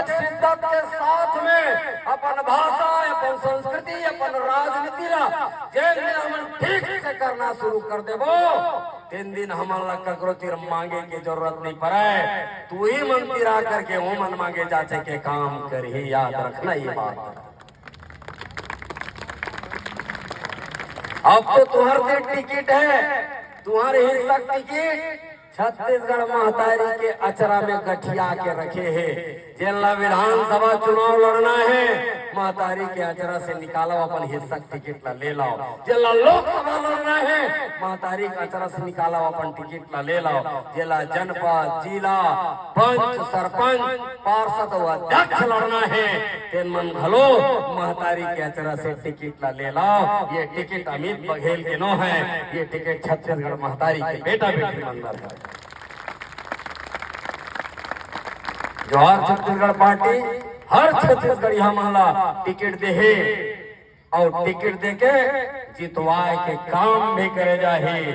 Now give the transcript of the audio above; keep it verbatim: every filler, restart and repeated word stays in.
शिद्दत के साथ में अपन भाषा, अपन संस्कृति, अपन राजनीति ला जेन दिन हमन ठीक से करना शुरू कर देबो, तेन दिन हमन ला ककरो तिर मांगे के जरूरत नहीं पड़े। तू ही मन तिर आ करके वो मन मांगे जाचे के काम करही। याद रखना ये बात। अब तो तुम्हारे टिकट है, तुम्हारे हिस्सा टिकट छत्तीसगढ़ महतारी के अचरा में गठिया के रखे हे। जेला विधानसभा चुनाव लड़ना है, महतारी के अचरा से निकालो अपन हिस्सा टिकट ला ले लाओ। जेला लोकसभा लड़ना है, महतारी के अचरा से निकालो अपन टिकट ला ले लाओ। जेला जनपद, जिला, पंच, सरपंच, पार्षद अउ अध्यक्ष लड़ना है, तेन मन घलो महतारी के अचरा से टिकट ला ले लाओ। ये टिकट अमित बघेल के नो है, ये टिकट छत्तीसगढ़ महतारी के बेटा बेटी मन ला है। जोहार छत्तीसगढ़ पार्टी हर छत्तीसगढ़िया मन ला टिकट दे हे अउ टिकट दे के जितवाए के काम भी करे जाही।